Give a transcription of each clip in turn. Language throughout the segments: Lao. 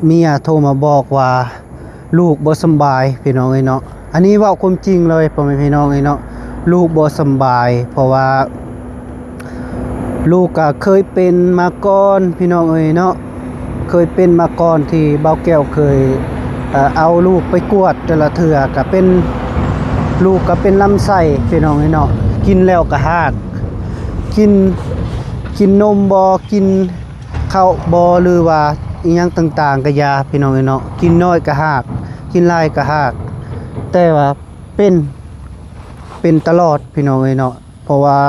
ເມຍໂທມາບອກວ່າລູກບໍ່ສຳບາຍ ພີ່ນ້ອງເອີຍເນາະ. ອັນນີ້ເວົ້າຄວາມຈິງເລີຍ ພໍ່ແມ່ພີ່ນ້ອງເອີຍເນາະ, ລູກບໍ່ສຳບາຍ ເພາະວ່າ ລູກກະເຄີຍເປັນມາກ່ອນ ພີ່ນ້ອງເອີຍເນາະ, ເຄີຍເປັນມາກ່ອນທີ່ບ່າວແກ້ວເຄີຍ ເອີ ເອົາລູກໄປກວດແຕ່ລະເທື່ອກະເປັນ ລູກກະເປັນລຳໄສ້ ພີ່ນ້ອງເອີຍເນາະ, ກິນແລ້ວກະຮາກ ກິນ ກິນນົມບໍ່ ກິນເຂົ້າບໍ່ ຫຼືວ່າອີ່ຫຍັງຕ່າງໆກະຢ່າ ພີ່ນ້ອງເອີຍເນາະ, ກິນນ້ອຍກະຮາກ ກິນຫຼາຍກະຮາກ ແຕ່ວ່າເປັນ ເປັນຕະຫຼອດ ພີ່ນ້ອງເອີຍເນາະ. ເພາະວ່າ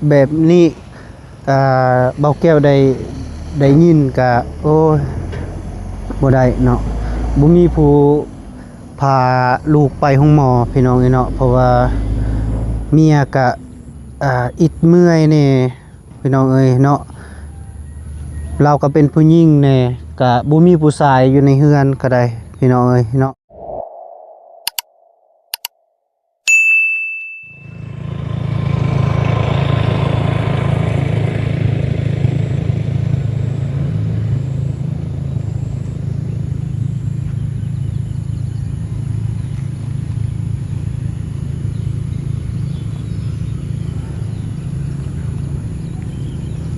ແບບນີ້ ອ່າ ບ່າວແກ້ວໄດ້ ໄດ້ຍິນກະ ໂອ້ຍ ບໍ່ໄດ້ເນາະ, ບໍ່ມີຜູ້ພາລູກໄປໂຮງໝໍ ພີ່ນ້ອງເອີຍເນາະ, ເພາະວ່າເມຍກະ ອ່າ ອິດເມື່ອຍແດ່ ພີ່ນ້ອງເອີຍເນາະ, ລາວກະເປັນຜູ້ຍິງແດ່ ກະບໍ່ມີຜູ້ຊາຍຢູ່ໃນເຮືອນກະໄດ້ ພີ່ນ້ອງເອີຍເນາະ.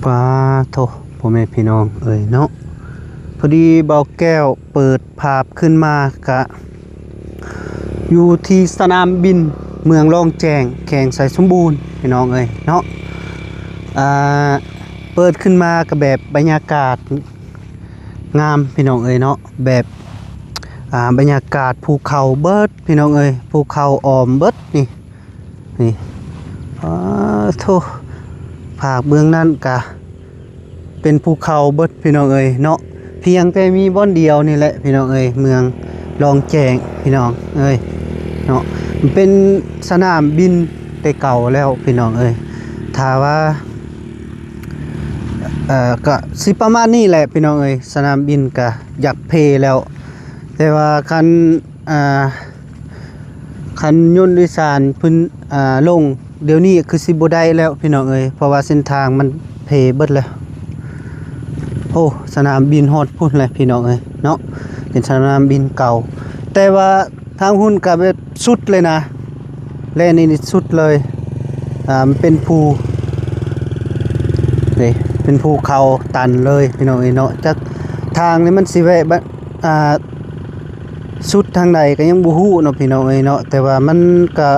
ປາໂທ ພໍ່ແມ່ພີ່ນ້ອງເອີຍເນາະ, ພໍດີບ່າວແກ້ວເປີດພາບຂຶ້ນມາກະ ຢູ່ທີ່ສະໜາມບິນເມືອງລ້ອງແຈ້ງ ແຂວງໄຊສົມບູນ ພີ່ນ້ອງເອີຍເນາະ. ອ່າ ເປີດຂຶ້ນມາກະແບບບັນຍາກາດງາມ ພີ່ນ້ອງເອີຍເນາະ, ແບບ ອ່າ ບັນຍາກາດພູເຂົາເບິດ ພີ່ນ້ອງເອີຍ, ພູເຂົາອ້ອມເບິດນີ້ ນີ້ ປາໂທ ພາກເບື້ອງນັ້ນກະ ເປັນພູເຂົາເບິດ ພີ່ນ້ອງເອີຍເນາະ, ພຽງແຕ່ມີບ່ອນດຽວນີ້ແຫຼະ ພີ່ນ້ອງເອີຍ, ເມືອງລ້ອງແຈ້ງ ພີ່ນ້ອງເອີຍເນາະ, ມັນເປັນສະໜາມບິນແຕ່ເກົ່າແລ້ວ ພີ່ນ້ອງເອີຍ. ຖ້າວ່າ ເອີ ກະຊິປະມານນີ້ແຫຼະ ພີ່ນ້ອງເອີຍ, ສະໜາມບິນກະຢາກເພແລ້ວ, ແຕ່ວ່າຄັນ ອ່າ ຄັນຍົນໂດຍສານເພິ່ນ ອ່າ ລົງດຽວນີ້ຄືຊິບໍ່ໄດ້ແລ້ວ ພີ່ນ້ອງເອີຍ, ເພາະວ່າເສັ້ນທາງມັນເພເບິດແລ້ວ. ໂອ້ ສະໜາມບິນຮອດພຸ້ນແຫຼະ ພີ່ນ້ອງເອີຍເນາະ, ເປັນສະໜາມບິນເກົ່າ, ແຕ່ວ່າທາງພຸ້ນກະແບບສຸດເລີຍນະ, ແລ່ນນີ້ສຸດເລີຍ, ອ່າ ມັນເປັນພູ ເດ້ ເປັນພູເຂົາຕັນເລີຍ ພີ່ນ້ອງເອີຍເນາະ. ຈັກທາງນີ້ມັນຊິແວະ ອ່າ ສຸດທາງໃດກະຍັງບໍ່ຮູ້ເນາະ ພີ່ນ້ອງເອີຍເນາະ, ແຕ່ວ່າມັນກະ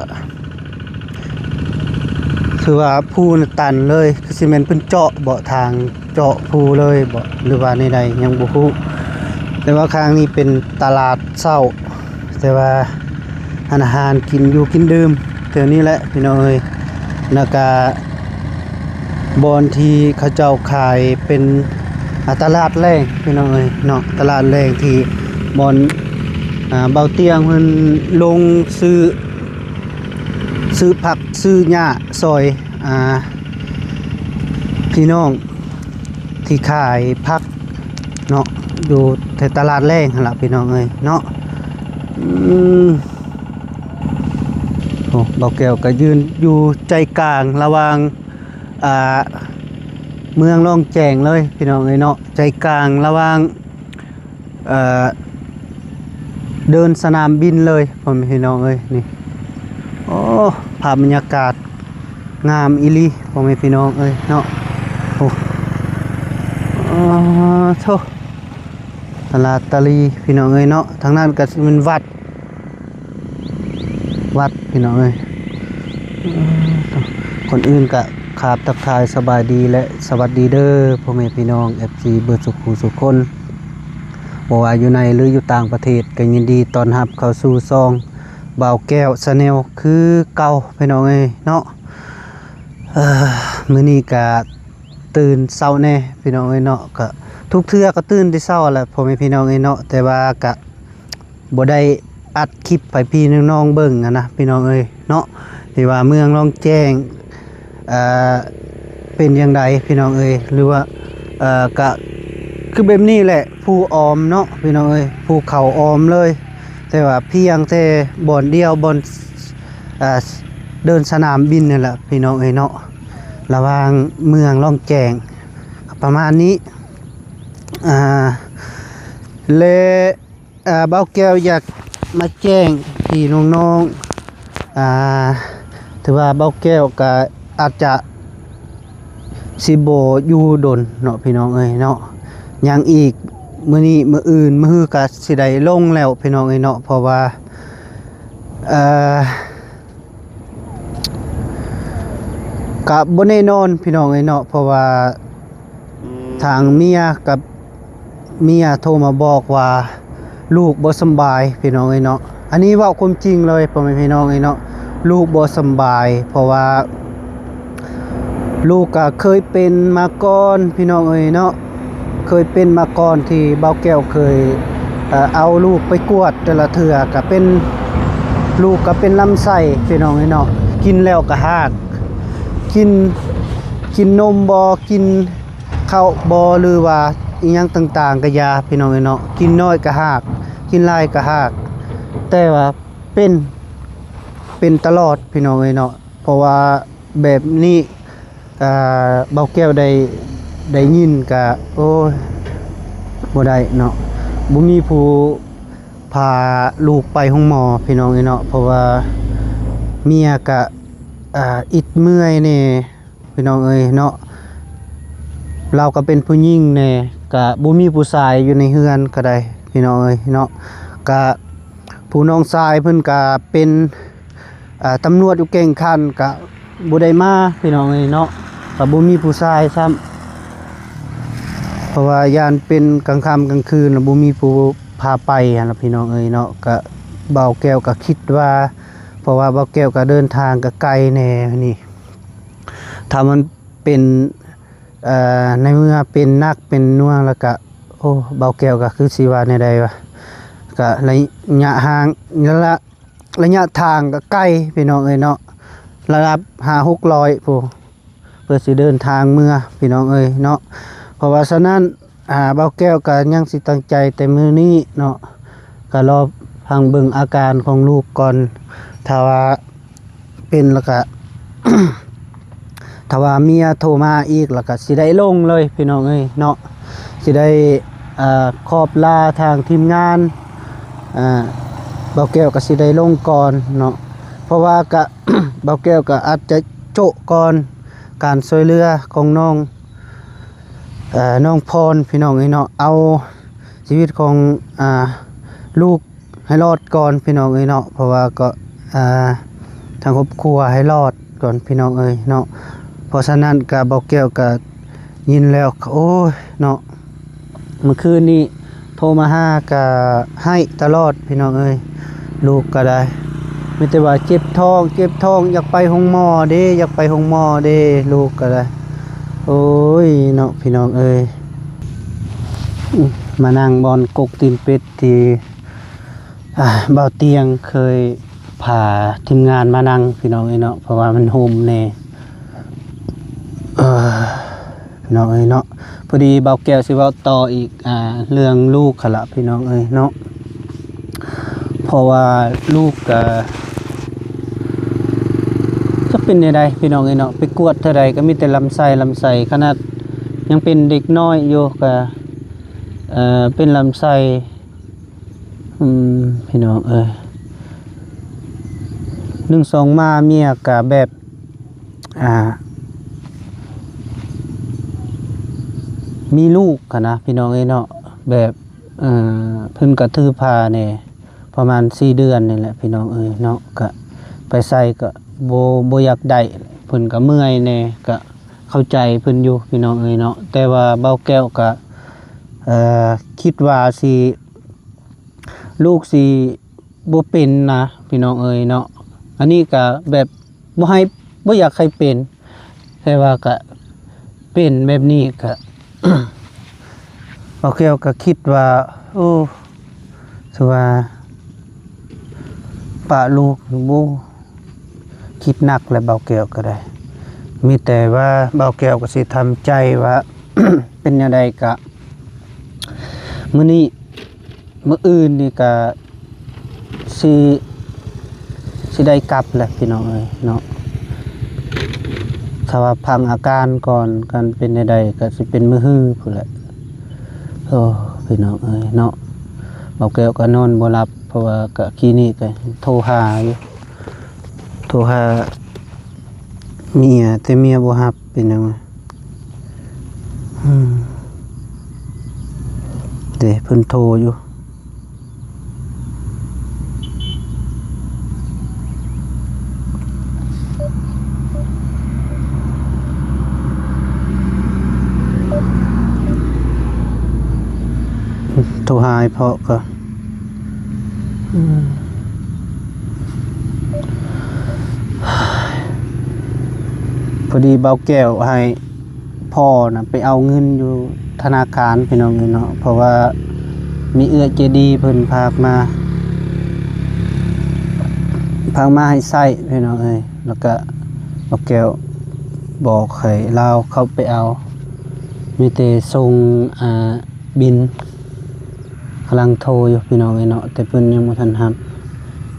ຄືວ່າພູນະຕັນເລີຍ, ຄືຊິແມ່ນເພິ່ນເຈາະເບາະ ທາງເຈາະພູເລີຍເບາະ ຫຼືວ່າແນວໃດຍັງບໍ່ຮູ້. ແຕ່ວ່າຂ້າງນີ້ເປັນຕະຫຼາດເຊົ້າ, ແຕ່ວ່າຮ້ານອາຫານ ກິນຢູ່ກິນດື່ມແຖວນີ້ແຫຼະ ພີ່ນ້ອງເອີຍ, ແລ້ວກະ ບ່ອນທີ່ເຂົາເຈົ້າຂາຍເປັນ ອ່າ ຕະຫຼາດແລງ ພີ່ນ້ອງເອີຍເນາະ, ຕະຫຼາດແລງທີ່ບ່ອນ ອ່າ ເບົາຕຽງເພິ່ນລົງຊື້ ຊື້ຜັກຊື້ຫຍ້າຊ່ອຍ ອ່າ ພີ່ນ້ອງທີ່ຂາຍຜັກເນາະ ຢູ່ແຖວຕະຫຼາດແລງຫັ້ນລະ ພີ່ນ້ອງເອີຍເນາະ. ອືມ ໂອ້ ບ່າວແກ້ວກະຢືນຢູ່ໃຈກາງລະຫວ່າງ ອ່າ ເມືອງລ້ອງແຈ້ງເລີຍ ພີ່ນ້ອງເອີຍເນາະ, ໃຈກາງລະຫວ່າງ ເອີ ເດີ່ນສະໜາມບິນເລີຍ ພໍ່ແມ່ພີ່ນ້ອງເອີຍ. ນີ້ ໂອ້ ພາບບັນຍາກາດງາມອີ່ຫຼີ ພໍ່ແມ່ພີ່ນ້ອງເອີຍເນາະ. ໂອ້ ໂອ້ໂທ ຕະຫຼາດຕະລີ ພີ່ນ້ອງເອີຍເນາະ, ທາງນັ້ນກະຊິແມ່ນວັດ ວັດ ພີ່ນ້ອງເອີຍ. ກ່ອນອື່ນກະຂາບທັກທາຍສະບາຍດີ ແລະ ສະຫວັດດີເດີ ພໍ່ແມ່ພີ່ນ້ອງ ເອັຟຊີ ເບິດສູ່ຜູ້ສູ່ຄົນ, ບໍ່ວ່າຢູ່ໃນ ຫຼື ຢູ່ຕ່າງປະເທດ ກະຍິນດີຕ້ອນຮັບເຂົ້າສູ່ຊ່ອງບ່າວແກ້ວ Channel ຄືເກົ່າ ພີ່ນ້ອງເອີຍເນາະ. ເອີ ມື້ນີ້ກະຕື່ນເຊົ້າແດ່ ພີ່ນ້ອງເອີຍເນາະ, ກະທຸກເທື່ອກະຕື່ນແຕ່ເຊົ້າແຫຼະ ພໍ່ແມ່ພີ່ນ້ອງເອີຍເນາະ, ແຕ່ວ່າກະ ບໍ່ໄດ້ອັດຄລິບໃຫ້ພີ່ນ້ອງເບິ່ງຫັ້ນນະ ພີ່ນ້ອງເອີຍເນາະ, ທີ່ວ່າເມືອງລ້ອງແຈ້ງ ເອີ ເປັນຈັ່ງໃດ ພີ່ນ້ອງເອີຍ, ຫຼືວ່າ ເອີ ກະຄືແບບນີ້ແຫຼະ ພູອ້ອມເນາະ ພີ່ນ້ອງເອີຍ, ພູເຂົາອ້ອມເລີຍ, ແຕ່ວ່າພຽງແຕ່ບ່ອນດຽວ ບ່ອນ ເດີ່ນສະໜາມບິນນີ້ແຫຼະ ພີ່ນ້ອງເອີຍເນາະ, ລະຫວ່າງເມືອງລ້ອງແຈ້ງ ປະມານນີ້. ອ່າ ແລະ ອ່າ ບ່າວແກ້ວຢາກມາແຈ້ງພີ່ໆນ້ອງໆ ອ່າ ຖືວ່າບ່າວແກ້ວກະອາດຈະຊິບໍ່ຢູ່ດົນເນາະ ພີ່ນ້ອງເອີຍເນາະ. ຍັງອີກ ມື້ນີ້ ມື້ອື່ນ ມື້ຮືກະຊິໄດ້ລົງແລ້ວ ພີ່ນ້ອງເອີຍເນາະ. ເພາະວ່າ ເອີ ກະບໍ່ແນ່ນອນ ພີ່ນ້ອງເອີຍເນາະ. ເພາະວ່າ ທາງເມຍກັບເມຍໂທມາບອກວ່າ ລູກບໍ່ສຳບາຍ ພີ່ນ້ອງເອີຍເນາະ. ອັນນີ້ເວົ້າຄວາມຈິງເລີຍ ພໍ່ແມ່ພີ່ນ້ອງເອີຍເນາະ, ລູກບໍ່ສຳບາຍ ເພາະວ່າລູກກະເຄີຍເປັນມາກ່ອນ ພີ່ນ້ອງເອີຍເນາະ, ເຄີຍເປັນມາກ່ອນ ທີ່ບ່າວແກ້ວເຄີຍ ເອີ ເອົາລູກໄປກວດແຕ່ລະເທື່ອ ກະເປັນ ລູກກະເປັນລຳໄສ້ ພີ່ນ້ອງເອີຍເນາະ, ກິນແລ້ວກະຮາກ ກິນ ກິນນົມບໍ່ ກິນ ເຂົ້າບໍ່ ຫຼືວ່າອີ່ຫຍັງຕ່າງໆກະຢ່າ ພີ່ນ້ອງເອີຍເນາະ, ກິນໜ້ອຍກະຮາກ ກິນຫຼາຍກະຮາກ ແຕ່ວ່າເປັນ ເປັນຕະຫຼອດ ພີ່ນ້ອງເອີຍເນາະ. ເພາະວ່າແບບນີ້ ອ່າ ບ່າວແກ້ວໄດ້ ໄດ້ຍິນກະ ໂອ້ຍ ບໍ່ໄດ້ເນາະ, ບໍ່ມີຜູ້ພາລູກໄປໂຮງໝໍ ພີ່ນ້ອງເອີຍເນາະ. ເພາະວ່າເມຍກະ ອ່າ ອິດເມື່ອຍແດ່ ພີ່ນ້ອງເອີຍເນາະ, ລາວກໍເປັນຜູ້ຍິງແດ່ ກະບໍ່ມີຜູ້ຊາຍຢູ່ໃນເຮືອນກໍໄດ້ ພີ່ນ້ອງເອີຍເນາະ. ກະຜູ້ນ້ອງຊາຍເພິ່ນກະເປັນ ອ່າ ຕຳຫຼວດຢູ່ແກ່ງຂັນ ກະບໍ່ໄດ້ມາ ພີ່ນ້ອງເອີຍເນາະ, ກະບໍ່ມີຜູ້ຊາຍຊ້ຳ ເພາະວ່າຢ້ານເປັນກາງຄ່ຳກາງຄືນ ແລ້ວບໍ່ມີຜູ້ພາໄປຫັ້ນລະ ພີ່ນ້ອງເອີຍເນາະ. ກະບ່າວແກ້ວກະຄິດວ່າ ເພາະວ່າບ່າວແກ້ວກະເດີນທາງກະໄກແດ່ນີ້ ຖ້າມັນເປັນ ເອີ ໃນເມື່ອເປັນໜັກເປັນໜ່ວງແລ້ວກະ ໂອ້ ບ່າວແກ້ວກະຄືຊິວ່າແນວໃດວະ, ກະໄລຍະຫ່າງ ລະ ລະຍະທາງກະໄກ ພີ່ນ້ອງເອີຍເນາະ, ລະດັບຫ້າຫົກຮ້ອຍພຸ້ນ ເພື່ອຊິເດີນທາງເມືອ ພີ່ນ້ອງເອີຍເນາະ. ເພາະວ່າສະນັ້ນ ອ່າ ບ່າວແກ້ວກະຍັງຊິຕັ້ງໃຈແຕ່ມື້ນີ້ເນາະ, ກະລໍຟັງເບິ່ງອາການຂອງລູກກ່ອນ. ຖ້າວ່າເປັນແລ້ວກະ ຖ້າວ່າເມຍໂທມາອີກ ແລ້ວກະຊິໄດ້ລົງເລີຍ ພີ່ນ້ອງເອີຍເນາະ, ຊິໄດ້ ອ່າ ຂອບລາທາງທີມງານ ອ່າ ບ່າວແກ້ວກະຊິໄດ້ລົງກ່ອນເນາະ. ເພາະວ່າກະ ບ່າວແກ້ວກະອາດຈະໂຈະກ່ອນ ການຊ່ວຍເຫຼືອຂອງນ້ອງ ເອີ ນ້ອງພອນ ພີ່ນ້ອງເອີຍເນາະ, ເອົາຊີວິດຂອງ ອ່າ ລູກໃຫ້ລອດກ່ອນ ພີ່ນ້ອງເອີຍເນາະ. ເພາະວ່າກໍ ອ່າ ທາງຄອບຄົວໃຫ້ລອດກ່ອນ ພີ່ນ້ອງເອີຍເນາະ. ເພາະສະນັ້ນກະ ບ່າວແກ້ວກະຍິນແລ້ວ ໂອ້ຍເນາະ, ມື້ຄືນນີ້ໂທມາຫາກະໄຫ້ຕະຫຼອດ ພີ່ນ້ອງເອີຍ, ລູກກະໄດ້ມີແຕ່ວ່າເຈັບທ້ອງ ເຈັບທ້ອງ ຢາກໄປໂຮງໝໍເດ້ ຢາກໄປໂຮງໝໍເດ້ ລູກກະໄດ້. ໂອ້ຍເນາະ ພີ່ນ້ອງເອີຍ, ມານັ່ງບ່ອນກົກຕີນເປັດທີ່ ອ່າ ບ່າວຕຽງເຄີຍພາທີມງານມານັ່ງ ພີ່ນ້ອງເອີຍເນາະ, ເພາະວ່າມັນຮົ່ມແດ່ ເອີ ພີ່ນ້ອງເອີຍເນາະ. ພໍດີບ່າວແກ້ວຊິເວົ້າຕໍ່ອີກ ອ່າ ເລື່ອງລູກຫັ້ນລະ ພີ່ນ້ອງເອີຍເນາະ, ເພາະວ່າລູກກະຈັກເປັນແນວໃດ ພີ່ນ້ອງເອີຍເນາະ, ໄປກວດເທົ່າໃດກະມີແຕ່ລຳໄສ້ ລຳໄສ້, ຂະໜາດຍັງເປັນເດັກນ້ອຍຢູ່ກະ ເອີ ເປັນລຳໄສ້ ອືມ ພີ່ນ້ອງເອີຍ, ໜຶ່ງສອງມາເມຍກະແບບ ອ່າ ມີລູກຫັ້ນນະ ພີ່ນ້ອງເອີຍເນາະ, ແບບ ເອີ ເພິ່ນກະຖືພາແດ່ ປະມານສີ່ເດືອນນີ້ແຫຼະ ພີ່ນ້ອງເອີຍເນາະ, ກະໄປໃສກະບໍ່ ບໍ່ຢາກໄດ້, ເພິ່ນກະເມື່ອຍແດ່ ກະເຂົ້າໃຈເພິ່ນຢູ່ ພີ່ນ້ອງເອີຍເນາະ. ແຕ່ວ່າບ່າວແກ້ວກະ ເອີ ຄິດວ່າຊິ ລູກຊິບໍ່ເປັນນະ ພີ່ນ້ອງເອີຍເນາະ, ອັນນີ້ກະແບບບໍ່ໃຫ້ ບໍ່ຢາກໃຫ້ເປັນ, ແຕ່ວ່າກະເປັນແບບນີ້ກະ ບ່າວແກ້ວກະຄິດວ່າ ໂອ້ ຖືວ່າປະລູກ ໂອ້ ຄິດໜັກແຫຼະ ບ່າວແກ້ວກະໄດ້, ມີແຕ່ວ່າບ່າວແກ້ວກະຊິທຳໃຈວ່າ ເປັນແນວໃດກະ ມື້ນີ້ ມື້ອື່ນນີ້ກະຊິ ຊິໄດ້ກັບແຫຼະ ພີ່ນ້ອງເອີຍເນາະ, ຖ້າວ່າພັງອາການກ່ອນ ຄັນເປັນແນວໃດກະຊິເປັນມື້ຮືພຸ້ນແຫຼະ. ໂອ້ ພີ່ນ້ອງເອີຍເນາະ, เบาแก้วก็นอนบ่หลับ เพราะว่าก็ กี้นี้ก็โทรหาอยู่ โทรหาเมีย แต่เมียบ่รับ เป็นหยังวะ อืม เด้ เพิ่นโทรอยู่ โทรหาอ้ายเพาะก่อน อืม พอดีบ่าวแก้วให้ พ่อน่ะไปเอาเงินอยู่ธนาคารพี่น้องเอ้ยเนาะ เพราะว่ามีเอื้อยใจดีเพิ่นฝากมา ฝากมาให้ใช้พี่น้องเอ้ย แล้วก็บ่าวแก้วบอกให้ลาวเข้าไปเอา มีแต่ส่ง อ่า บิล กำลังโทรอยู่พี่น้องเอ้ยเนาะ แต่เพิ่นยังบ่ทันรับ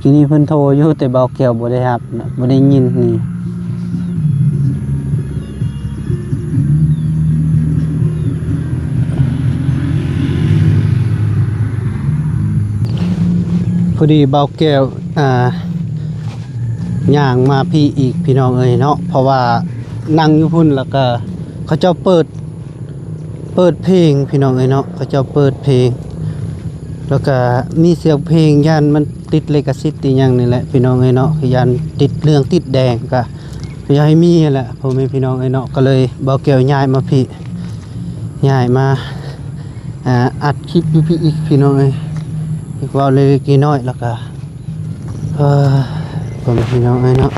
ทีนี้เพิ่นโทรอยู่ แต่บ่าวแก้วบ่ได้รับนะ บ่ได้ยินนี่ พอดีบ่าวแก้ว อ่า ย่างมาพี้อีกพี่น้องเอ้ยเนาะ เพราะว่านั่งอยู่พุ้น แล้วก็เขาเจ้าเปิด เปิดเพลงพี่น้องเอ้ยเนาะ เขาเจ้าเปิดเพลง แล้วก็มีเสียงเพลง ย่านมันติดลิขสิทธิ์อีหยังนี่แหละพี่น้องเอ้ยเนาะ ย่านติดเหลืองติดแดง ก็บ่อยากให้มีหั้นแหละพ่อแม่พี่น้องเอ้ยเนาะ ก็เลยบ่าวแก้วย้ายมาพี้ ย้ายมา อ่า อัดคลิปอยู่พี้อีกพี่น้องเอ้ย เว้าเล็กๆน้อยๆ แล้วก็ เอ้อ พ่อแม่พี่น้องเอ้ยเนาะ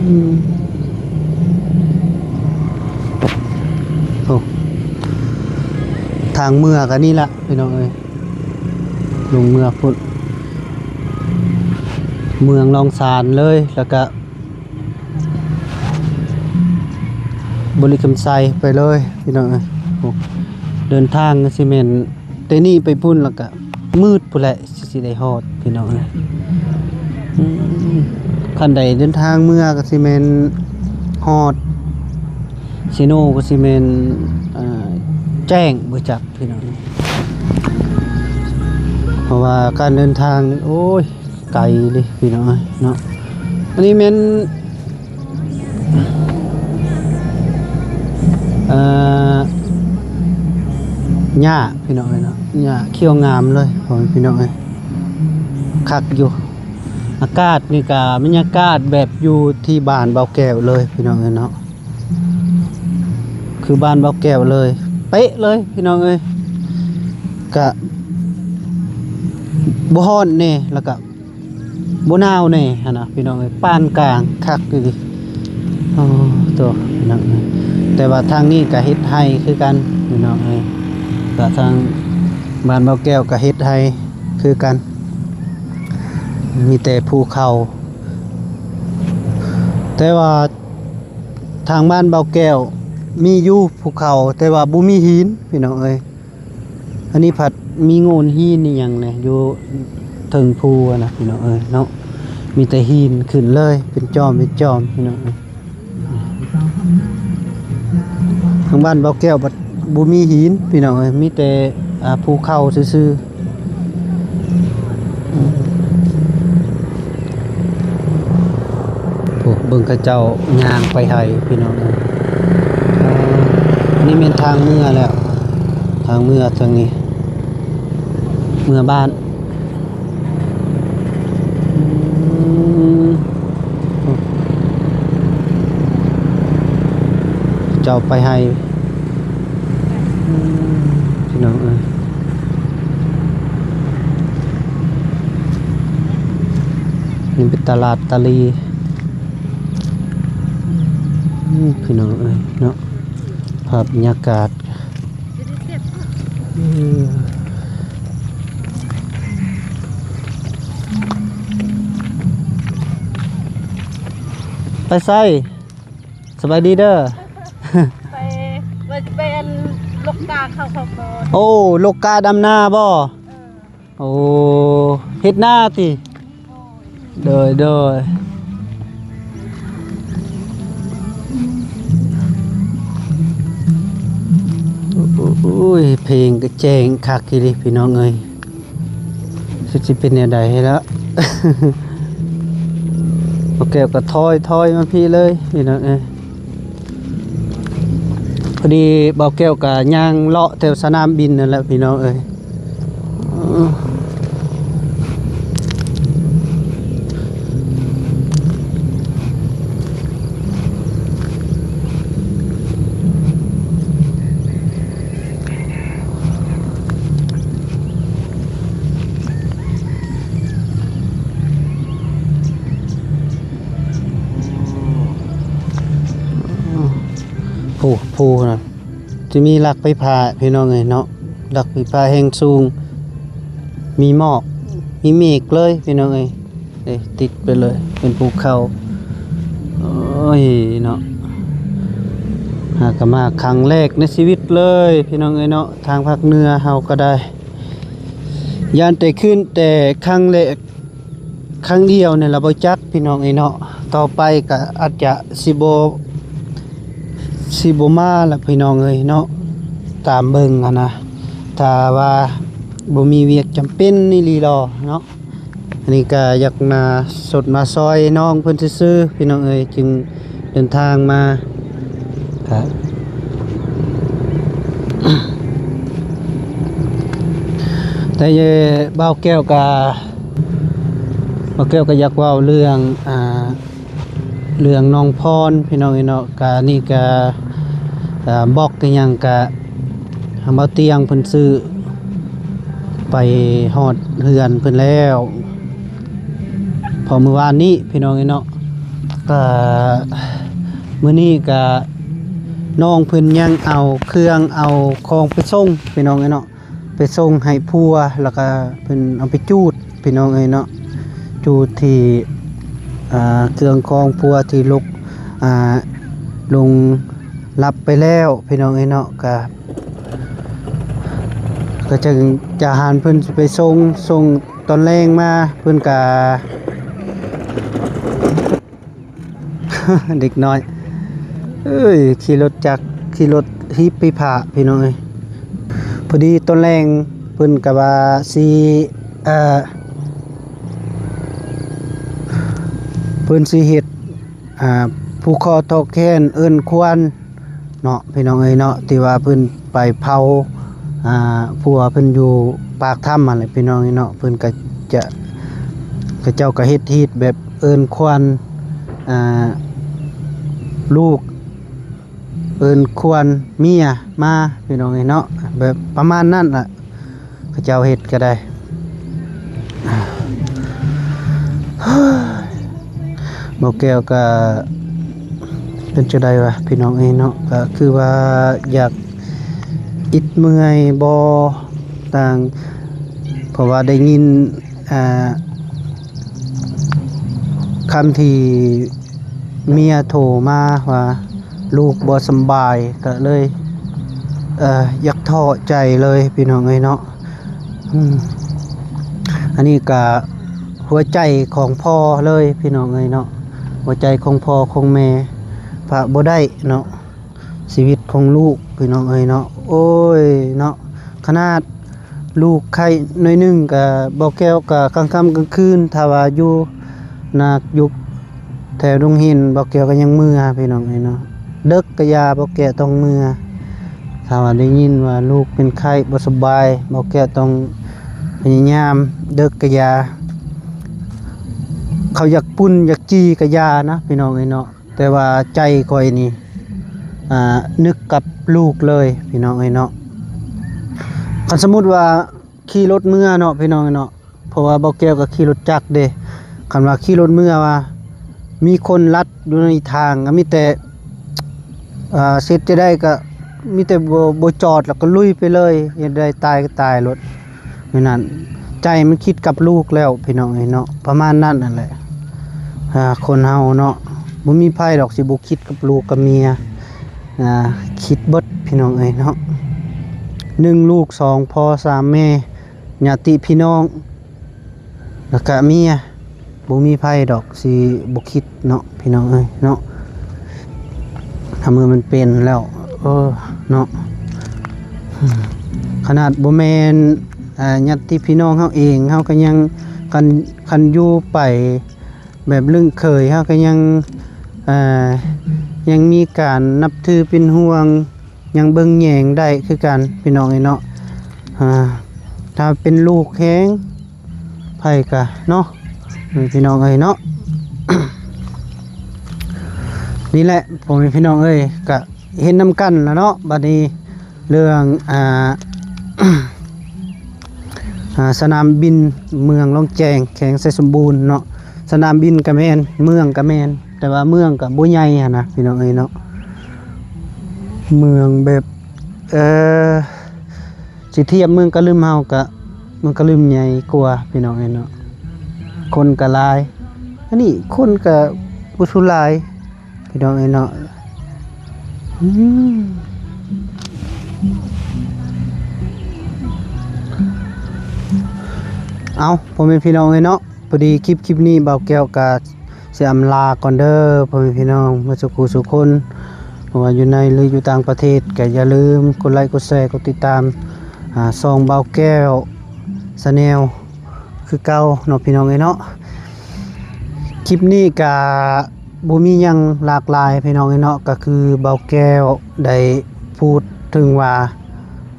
อืม โอ้ ทางเมือก็นี่ละพี่น้องเอ้ย ลงเมือพุ้น เมืองหนองสานเลย แล้วก็ บริคำไซไปเลยพี่น้องเอ้ย โอ้ เดินทางก็สิแม่น แต่นี่ไปพุ้นแล้วก็มืดพุ้นแหละ สิได้ฮอดพี่น้องเอ้ย อืม คันใดเดินทางเมือก็สิแม่นฮอด เซโนก็สิแม่น อ่า แจ้งบ่จักพี่น้อง เพราะว่าการเดินทางนี่ โอ้ย ไกลเด้พี่น้องเอ้ยเนาะ อันนี้แม่น เอ่อ หญ้าพี่น้องเอ้ยเนาะ หญ้าเขียวงามเลยพ่อแม่พี่น้องเอ้ย คักอยู่ อากาศนี่ก็บรรยากาศแบบอยู่ที่บ้านบ่าวแก้วเลยพี่น้องเอ้ยเนาะ คือบ้านบ่าวแก้วเลย เป๊ะเลยพี่น้องเอ้ย กะบ่ฮ้อนแน่ แล้วกะบ่หนาวแน่หั้นนะพี่น้องเอ้ย ปานกลาง คักอีหลี โอ้ โต พี่น้องเอ้ย แต่ว่าทางนี้กะเฮ็ดไร่คือกันพี่น้องเอ้ย กะทางบ้านบ่าวแก้วกะเฮ็ดไร่คือกัน มีแต่ภูเขา แต่ว่า ทางบ้านบ่าวแก้วมีอยู่ภูเขา แต่ว่าบ่มีหินพี่น้องเอ้ย อันนี้ผัดมีโงนหินอีหยังแหน่อยู่เทิงภูอะนะพี่น้องเอ้ยเนาะ มีแต่หินขึ้นเลย เป็นจอมเป็นจอมพี่น้องเอ้ย ทางบ้านบ่าวแก้วบัดบ่มีหินพี่น้องเอ้ย มีแต่ อ่า ภูเขาซื่อๆ โอ้ เบิ่งเขาเจ้าย่างไปไฮ่พี่น้องเอ้ย อันนี้แม่นทางเมือแล้ว ทางเมือทางนี้ เมือบ้าน อืม เจ้าไปไฮ่ อืม พี่น้องเอ้ย นี่เป็นตลาดตาลี อืม พี่น้องเอ้ยเนาะ ภาพบรรยากาศ อืม ไปไส สบายดีเด้อ ไป ว่าสิไปอันลกกาเข้าเขาก่อน โอ้ ลกกาดำนาบ่ เออ โอ้ เฮ็ดนาติ โดย โดย โดย อืม ໂອ້ຍ ເພງກໍແຈ້ງຄັກອີ່ຫຼີພີ່ນ້ອງເອີຍ ຊິ ຊິເປັນແນວໃດໃຫ້ລະ ບ່າວແກ້ວກໍຖອຍ ຖອຍມາພີ້ເລີຍພີ່ນ້ອງເອີຍ. ພໍດີບ່າວແກ້ວກໍຍ່າງເລາະແຖວສະໜາມບິນນັ້ນແຫຼະພີ່ນ້ອງເອີຍ. ໂອ້ ພູນັ້ນ ຈະມີຫຼັກໄຟຟ້າພີ່ນ້ອງເອີຍເນາະ ຫຼັກໄຟຟ້າແຮງສູງ ມີໝອກ ມີເມກເລີຍພີ່ນ້ອງເອີຍ. ເດ້ ຕິດໄປເລີຍ ເປັນພູເຂົາ. ໂອ້ຍເນາະ ຫາກະມາຄັ້ງແລກໃນຊີວິດເລີຍພີ່ນ້ອງເອີຍເນາະ. ທາງພາກເໜືອເຮົາກໍໄດ້ ຢ້ານແຕ່ຂຶ້ນແຕ່ຄັ້ງແລກ ຄັ້ງດຽວນີ້ລະບໍ່ຈັກພີ່ນ້ອງເອີຍເນາະ. ຕໍ່ໄປກໍອາດຈະຊິບໍ່ ຊິບໍ່ມາລະພີ່ນ້ອງເອີຍເນາະ ຕາມເບິ່ງຫັ້ນນະ ຖ້າວ່າບໍ່ມີວຽກຈຳເປັນອີ່ຫຼີລະເນາະ. ອັນນີ້ກໍຢາກມາສົດມາຊອຍນ້ອງເພິ່ນຊື່ໆ ພີ່ນ້ອງເອີຍ ຈຶ່ງເດີນທາງມາ. ແຕ່ບ່າວແກ້ວກໍ ບ່າວແກ້ວກໍຢາກເວົ້າເລື່ອງ ອ່າ ເລື່ອງນ້ອງພອນພີ່ນ້ອງເອີຍເນາະ. ກະນີ້ກະ ອ່າ ບລັອກອີ່ຫຍັງກະ ທາງບ່າວຕຽງເພິ່ນຊື້ໄປຮອດເຮືອນເພິ່ນແລ້ວ ເພາະມື້ວານນີ້ພີ່ນ້ອງເອີຍເນາະ. ກະມື້ນີ້ກະນ້ອງເພິ່ນຍັງເອົາເຄື່ອງເອົາຂອງໄປສົ່ງພີ່ນ້ອງເອີຍເນາະ. ໄປສົ່ງໃຫ້ຜົວ ແລ້ວກະເພິ່ນເອົາໄປຈູດພີ່ນ້ອງເອີຍເນາະ. ຈູດທີ່ ອ່າ ເຄື່ອງຂອງຜົວທີ່ຫຼົກ ອ່າ ລົງຫຼັບໄປແລ້ວພີ່ນ້ອງເອີຍເນາະ. ກະ ກະຈຶ່ງຈະຫັນເພິ່ນຊິໄປສົ່ງ ສົ່ງຕອນແລງມາ ເພິ່ນກະ ເດັກນ້ອຍເອີຍ ຂີ່ລົດຈັກ ຂີ່ລົດຮີບໄຟຟ້າພີ່ນ້ອງເອີຍ. ພໍດີຕອນແລງເພິ່ນກະວ່າຊິ ເອີ ເພິ່ນຊິເຮັດ ອ່າ ຜູກຄໍຕໍ່ແຂນເອີ້ນຂວັນ ເນາະ ພີ່ນ້ອງເອີຍເນາະ. ທີ່ວ່າເພິ່ນໄປເຜົາ ອ່າ ຜົວເພິ່ນຢູ່ປາກຖ້ຳຫັ້ນແຫຼະ ພີ່ນ້ອງເອີຍເນາະ. ເພິ່ນກະຈະ ເຂົາເຈົ້າກະເຮັດຮີດແບບເອີ້ນຂວັນ ອ່າ ລູກ ເອີ້ນຂວັນເມຍມາ ພີ່ນ້ອງເອີຍເນາະ ແບບປະມານນັ້ນລະ. ເຂົາເຈົ້າເຮັດກໍໄດ້ ບ່າວແກ້ວກໍເປັນຈັ່ງໃດວະ ພີ່ນ້ອງເອີຍເນາະ. ກໍຄືວ່າຢາກອິດເມື່ອຍບໍ່ຕ່າງ ເພາະວ່າໄດ້ຍິນ ອ່າ ຄຳທີ່ເມຍໂທມາວ່າ ລູກບໍ່ສຳບາຍ ກະເລີຍ ເອີ ຢາກທໍ້ໃຈເລີຍ ພີ່ນ້ອງເອີຍເນາະ. ອືມ ອັນນີ້ກະຫົວໃຈຂອງພໍ່ເລີຍ ພີ່ນ້ອງເອີຍເນາະ. ຫົວໃຈຂອງພໍ່ຂອງແມ່ ພະບໍ່ໄດ້ເນາະ. ຊີວິດຂອງລູກ ພີ່ນ້ອງເອີຍເນາະ. ໂອ້ຍເນາະ ຂະໜາດລູກໄຂ້ໜ້ອຍໜຶ່ງກະ ບ່າວແກ້ວກະກາງຄ່ຳກາງຄືນ ຖ້າວ່າຢູ່ນາກຢູ່ແຖວດົງຫີນ ບ່າວແກ້ວກະຍັງເມືອ ພີ່ນ້ອງເອີຍເນາະ. ເດິກກະຢ່າ ບ່າວແກ້ວຕ້ອງເມືອ. ຖ້າວ່າໄດ້ຍິນວ່າລູກເປັນໄຂ້ບໍ່ສະບາຍ ບ່າວແກ້ວຕ້ອງພະຍາຍາມ ເດິກກະຢ່າ. ເຂົາຢາກປຸ້ນຢາກຈີ່ກະຢ່ານະ ພີ່ນ້ອງເອີຍເນາະ. ແຕ່ວ່າໃຈຂ້ອຍນີ້ ອ່າ ນຶກກັບລູກເລີຍ ພີ່ນ້ອງເອີຍເນາະ. ຄັນສົມມຸດວ່າຂີ່ລົດເມືອເນາະ ພີ່ນ້ອງເອີຍເນາະ ເພາະວ່າບ່າວແກ້ວກໍຂີ່ລົດຈັກເດ້. ຄັນວ່າຂີ່ລົດເມືອວ່າມີຄົນລັດຢູ່ໃນທາງ ກໍມີແຕ່ ອ່າ ເຮັດຈັ່ງໃດກໍມີແຕ່ບໍ່ ບໍ່ຈອດ ແລ້ວກໍລຸຍໄປເລີຍ ເຮັດໃດຕາຍກໍຕາຍໂລດ. ແມ່ນນັ້ນ ໃຈມັນຄິດກັບລູກແລ້ວ ພີ່ນ້ອງເອີຍເນາະ ປະມານນັ້ນຫັ້ນແຫຼະ. ອ່າ ຄົນເຮົາເນາະ ບໍ່ມີໃຜດອກຊິບໍ່ຄິດກັບລູກກັບເມຍ ອ່າ ຄິດເບິດ ພີ່ນ້ອງເອີຍເນາະ. ໜຶ່ງ ລູກ ສອງ ພໍ່ ສາມ ແມ່ ຍາດຕິພີ່ນ້ອງ ແລ້ວກະເມຍ ບໍ່ມີໃຜດອກຊິບໍ່ຄິດເນາະ ພີ່ນ້ອງເອີຍເນາະ. ຖ້າເມື່ອມັນເປັນແລ້ວ ເອີ ເນາະ ຂະໜາດບໍ່ແມ່ນ ອ່າ ຍາດຕິພີ່ນ້ອງເຮົາເອງ ເຮົາກໍຍັງ ຄັນ ຄັນຢູ່ໄປແບບລຶ້ງເຂີຍ ເຮົາກໍຍັງ ເອີ່ ຍັງມີການນັບຖືເປັນຫ່ວງ ຍັງເບິ່ງແຍງໄດ້ຄືກັນ ພີ່ນ້ອງເອີຍເນາະ. ອ່າ ຖ້າເປັນລູກແຮງ ໃຜກະເນາະ ເອີ ພີ່ນ້ອງເອີຍເນາະ. ນີ້ແຫຼະ ພໍ່ແມ່ພີ່ນ້ອງເອີຍ ກະເຫັນນຳກັນລະເນາະ. ບັດນີ້ເລື່ອງ ອ່າ ອ່າ ສະໜາມບິນເມືອງລ້ອງແຈ້ງ ແຂວງໄຊສົມບູນເນາະ. ສະໜາມບິນກະແມ່ນ ເມືອງກະແມ່ນ ແຕ່ວ່າເມືອງກະບໍ່ໃຫຍ່ຫັ້ນນະ ພີ່ນ້ອງເອີຍເນາະ. ເມືອງແບບ ເອີ ຊິທຽບເມືອງກະລຶມເຮົາກະ ເມືອງກະລຶມໃຫຍ່ກວ່າ ພີ່ນ້ອງເອີຍເນາະ. ຄົນກະຫຼາຍ ອັນນີ້ຄົນກະບໍ່ສູ່ຫຼາຍ ພີ່ນ້ອງເອີຍເນາະ. ອືມ ເອົາ ພໍ່ແມ່ພີ່ນ້ອງເອີຍເນາະ, ພໍດີຄລິບ ຄລິບນີ້ບ່າວແກ້ວກະຊິອຳລາກ່ອນເດີ ພໍ່ແມ່ພີ່ນ້ອງໝົດສູ່ຄູ່ສູ່ຄົນ ບໍ່ວ່າຢູ່ໃນ ຫຼື ຢູ່ຕ່າງປະເທດ ກະຢ່າລືມກົດໄລ ກົດແຊ ກົດຕິດຕາມ ອ່າ ຊ່ອງບ່າວແກ້ວ Channel ຄືເກົ່າເນາະ ພີ່ນ້ອງເອີຍເນາະ. ຄລິບນີ້ກະບໍ່ມີຫຍັງຫຼາກຫຼາຍ ພີ່ນ້ອງເອີຍເນາະ, ກະຄືບ່າວແກ້ວໄດ້ພູດເຖິງວ່າ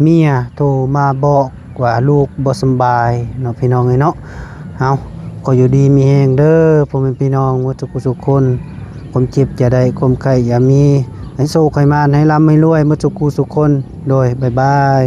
ເມຍໂທມາບອກວ່າລູກບໍ່ສຳບາຍເນາະ ພີ່ນ້ອງເອີຍເນາະ. ເອົາ ຂໍຢູ່ດີມີແຮງເດີ ພໍ່ແມ່ພີ່ນ້ອງໝົດສູ່ຄູ່ສູ່ຄົນ, ຄວາມເຈັບຢ່າໄດ້ ຄວາມໄຂ້ຢ່າມີ, ໃຫ້ໂຊກໃຫ້ໝານ ໃຫ້ລ່ຳໃຫ້ລວຍໝົດສູ່ຄູ່ສູ່ຄົນ. ໂດຍ ບາຍບາຍ.